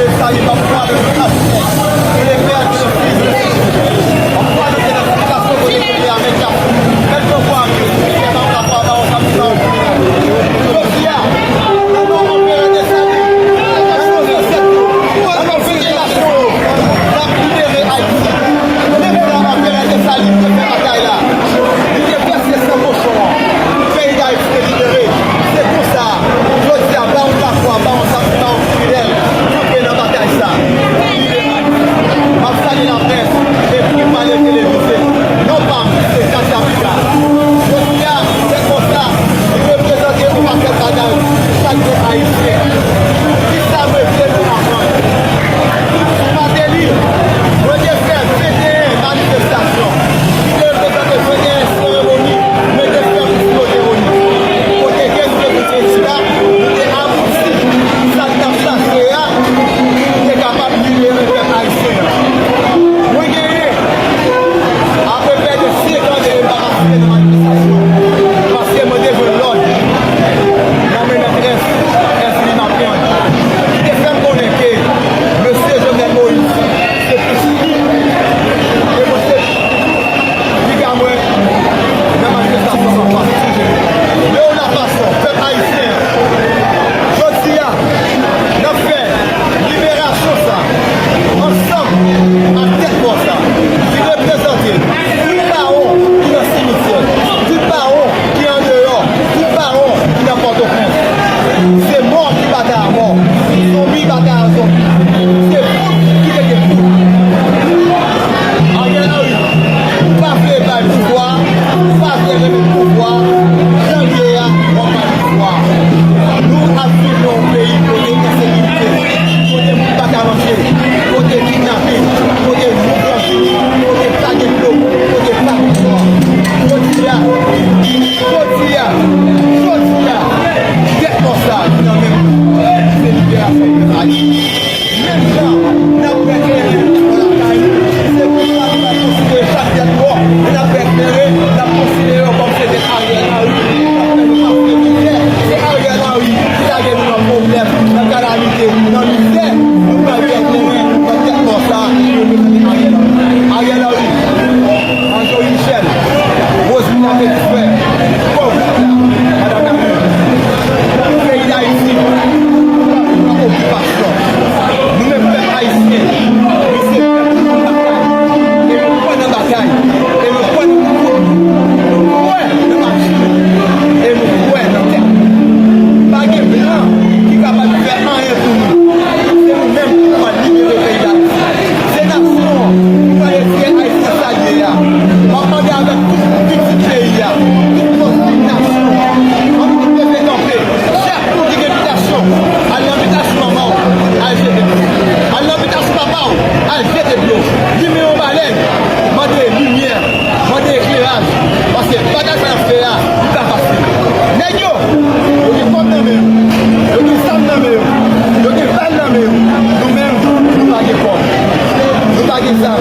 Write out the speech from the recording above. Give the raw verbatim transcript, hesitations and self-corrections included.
Salut, papa, le Père, le Fils, le Saint-Esprit. Papa, le Saint-Esprit, la sauce de Dieu, avec la, avec le poids, avec le poids, avec le poids, avec le poids. Jodi a, nan non anperè de sali, nan non de sèt jou, nan non venelasyon, n ap libere Ayiti. Menm jan anperè de sali te fè batay la, li te vèse san kochon an, peyi Dayiti te libere. Se konsa, jodi a, Bawon Lafwa, Bawon Sa-, Bawon Fidèl, kanpe nan batay sa. M ap salye laprès, epi pale televize. Non pa m, se Katia Pika. Jodi a, se konsa, li reprezante yon pakèt bagay, chak grenn Ayisyen. Kisa mwen vle nou aprann? Sou Mateli, mwen te fè venteyen manifestasyon, ki te reprezante venteyen seremoni, mwen te fè pou Claude Deronnier. Kote ke nou te tout sila, nou te abouti sa n t ap chache a, pou te kapab libere pèp ayisyen an. Mwen genyen apeprè de senk an de m pa patisipe nan manifestasyon, paske mwen te jwenn lòd nan men mètrès Erzulie Marpand, ki te fè m konnen ke mesye Jovenel Moïse se plis li, e mwen se piga mwen nan manifestasyon sa. Yo la fason, pèp ayisyen an. Jodi a, n ap fè liberasyon sa ansanm ak tèt mò sa, ki reprezante tout bawon ki nan simityè, tout bawon ki andeyò, tout bawon ki nan Pòtoprens. Se mò ki batay a mò, zonbi batay a zonbi. Se fout ki rete fout. Ariel Henry, ou pa vle bay pouvwa, ou pa vle remèt pouvwa, jan l ye a, w ap bay pouvwa. Nou ap viv nan yon peyi kote ensekirite, kote moun pa ka manje, kote kidnapin, kote moun pran fini, kote pa gen dlo, kote pa gen kò. Jodi a, jodi a, jodi a, tèt mò sa ki nan men nou, se liberasyon pèp Ayiti. Menm jan n ap wè kleren nan lakay nou, se pou sa nou va konsidere chak tèt mò, e n ap wè kleren, n ap konsidere yo kòm se te Ariel Henry, n ap fè nou pase mizè. Se Ariel Henry ki lage nou nan pwoblèm, nan kalamite, nan mizè. Nou pral wè kleren nan tèt mò sa ki reprezante Ariel Henry. Ariel Henry, André Michel, Rosemond Petit Frère, Paul Victor, Madame Camille, peyi Dayiti, nan okipasyon. Nou menm pèp ayisyen, nou se pèp ki konn batay. E nou kwè nan batay. E nou kwè nan kout. Nou kwè nan machi. E nou kwè nan tèt. Pa gen blan ki kapab fè anyen pou nou. Se nou menm ki pral libere peyi Dayiti. Se nasyon an ki pral retire Ayisyen sa l ye a. M ap mande avèk tout pitit peyi a, tout moun, tout nasyon an, ann leve kanpe. Chak moun ki gen bitasyon, al nan bitasyon manman w, al jete dlo. Al nan bitasyon papa w, al jete dlo. Limen yon balèn, mande limyè, mande ekleraj. Paske batay sa n ap fè a, li pa fasil. Nèg yo, yo gen kòb nan men yo, yo gen zam nan men yo, yo gen bal nan men yo. Nou menm, nou pa gen kòb, nou pa gen zam.